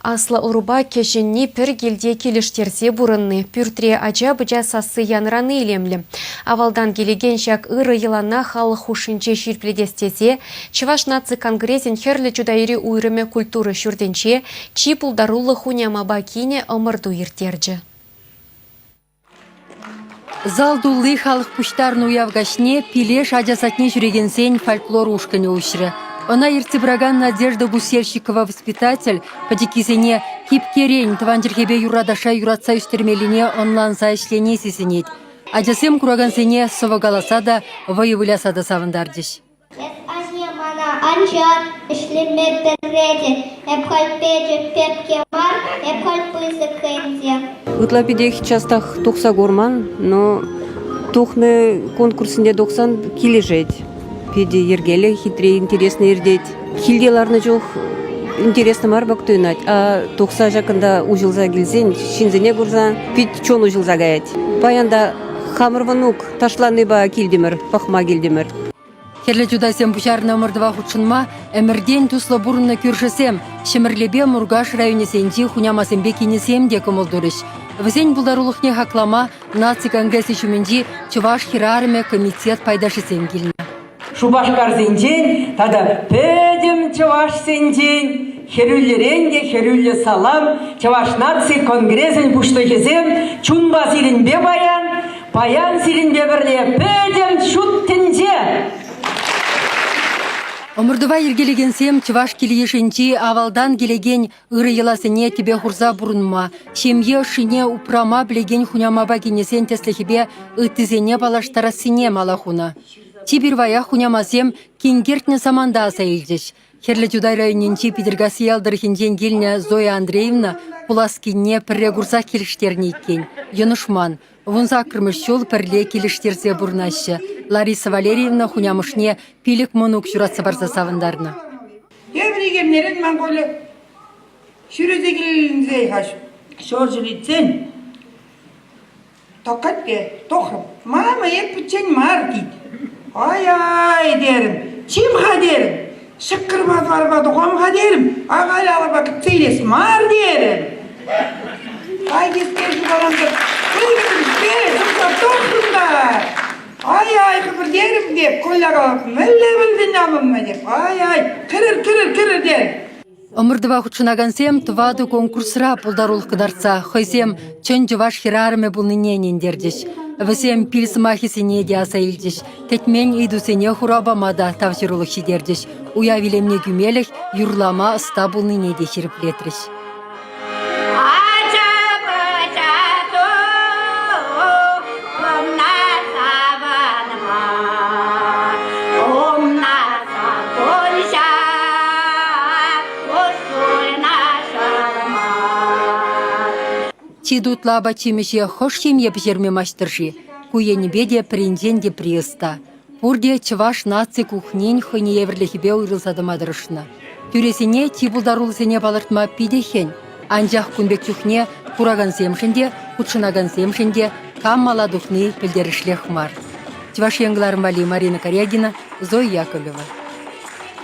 Аслӑ ӑрупа кӗҫӗнни пӗр килте килӗштерсе пурӑнни, пӳртре ача-пӑча сасси янрани илемлӗ. Авалтан килекен ҫак ырӑ йӑлана халӑх хушшинче ҫирӗплетес тесе Чӑваш наци конгресӗн Хӗрлӗ Чутайри уйрӑмӗ культура ҫуртӗнче чи пултаруллӑ хунямапа кинӗ ӑмӑрту ирттерчӗ. Зал тулли халӑх пуҫтарнӑ уяв каҫне Пилеш ача садне ҫӳрекенсен фольклор ушкӑнӗ уҫрӗ. Ӑна ертсе пыракан Надежда Гусельщикова воспитатель пӗчӗккисене кипкерен тӑван чӗлхепе юрра-ташша юратса ӳстермеллине ӑнланса ӗҫлени сисӗнет. Ачасем куракансене сӑвӑ каласа та, вӑйӑ выляса та савӑнтарчӗҫ. Эс анне мана ан чар, ӗҫлеме пӗрре те. Эп халь пӗчӗк пепке мар, эп халь пысӑк ӗнтӗ. Ытла питех частах тухса курман, но тухнӑ конкурссене тухсан килӗшет. Питӗ йӗркеллӗ, хитре, интересно иртет. Килте ларнӑ чух интересно мар пек туйӑнать, а тухса ҫакӑнта уҫӑлса килсен, ҫынсене курсан пит чун уҫӑлса каять. Паян та хамӑр мӑнук ташланипа килтӗмӗр, пӑхма килтӗмӗр. Хӗрлӗ Чутайсем пуҫарнӑ ӑмӑртӑва хутшӑнма ӗмӗртен туслӑ пурӑннӑ кӳршӗсем Ҫӗмӗрлепе Муркаш районӗсенчи хунямасемпе кинӗсем те кӑмӑл турӗҫ. Вӗсен пултарулӑхне хаклама Наци конгресӗ ҫумӗнчи Чӑваш хӗрарӑмӗ комитет пайташӗсем килнӗ. Шупашкарсенчен тата пӗтӗм чӑвашсенчен хӗрӳллӗрен те хӗрӳллӗ салам Чӑваш наци конгресӗн пуҫлӑхӗсем чунпа сирӗнпе паян, паян сирӗнпе пӗрле пӗтӗм ҫут тӗнче! Ӑмӑртӑва йӗркелекенсем чӑваш кил-йышӗнчи авалтан килекен ырӑ йӑласене тӗпе хурса пурӑнма, ҫемье ӑшшине упрама пӗлекен хунямапа кинӗсен тӗслӗхӗпе ыттисене паллаштарассине мала хунӑ. Чи пирваях хунямасем кин кӗртнӗ саманта аса илчӗҫ. Хӗрлӗ Чутай районӗнчи Питӗркасси ял тӑрӑхӗнчен килнӗ Зоя Андреевна пулас кинне пӗрре курсах килӗштернӗ иккен. Йӑнӑшман. 18-мӗш ҫул пӗрле килӗштерсе пурӑнаҫҫӗ. Лариса Валерьевна хунямӑшне пилӗк мӑнук ҫуратса парса савӑнтарнӑ. Тепӗр икернерен ман Коля ҫӳресе килсе-ха ҫурҫӗр иртсен Токать те тухрӑм. Мама, эп пӗччен мар, тет. Ай-ай, терӗм. Чим-ха, терӗм. Ҫӑкӑрпа тӑварпа тухам-ха, терӗм. Ахаль алӑпа кӗтсе илес мар, терӗм. Хайхискер ҫухаланса пӗлтӗм-ҫке, чупса тухрӑм та. Ай-ай, хӗпӗртерӗм те, Коля калать, мӗнле пӗлтӗн алӑннӑ теп. Ай-ай, кӗрӗр, кӗрӗр, кӗрӗр, терӗм. Ӑмӑртӑва хутшӑнакансем тӑватӑ конкурсра пултарулӑх кӑтартса хӑйсем чӑн чӑваш хӗрарӑмӗ пулнине ӗнентерчӗҫ. Вӗсем пил сӑмахӗсене те аса илчӗҫ, кӗтмен ыйтусене хурав пама та тавҫӑрулӑх ҫитерчӗҫ, уяв илемне кӳмелӗх юрлама ӑста пулнине те ҫирӗплетрӗҫ. Ача-пӑча тумна савӑнма, умна саккунҫа куҫҫульна шӑлма. Чи тутлӑ апат-ҫимӗҫе хӑш ҫемье пӗҫерме маҫтӑр-ши? Ку енӗпе те пӗринчен тепри ӑста. Пурте чӑваш наци кухнин хӑйне евӗрлӗхӗпе уйрӑлса тӑма тӑрӑшнӑ. Тӳресене чи пултаруллисене палӑртма питӗ хӗн. Анчах кун пек чухне куракансемшӗн те, хутшӑнакансемшӗн те кам мала тухни пӗлтерӗшлех мар. Чӑваш Ен кӑларӑм валли Марина Карягина, Зоя Яковлева.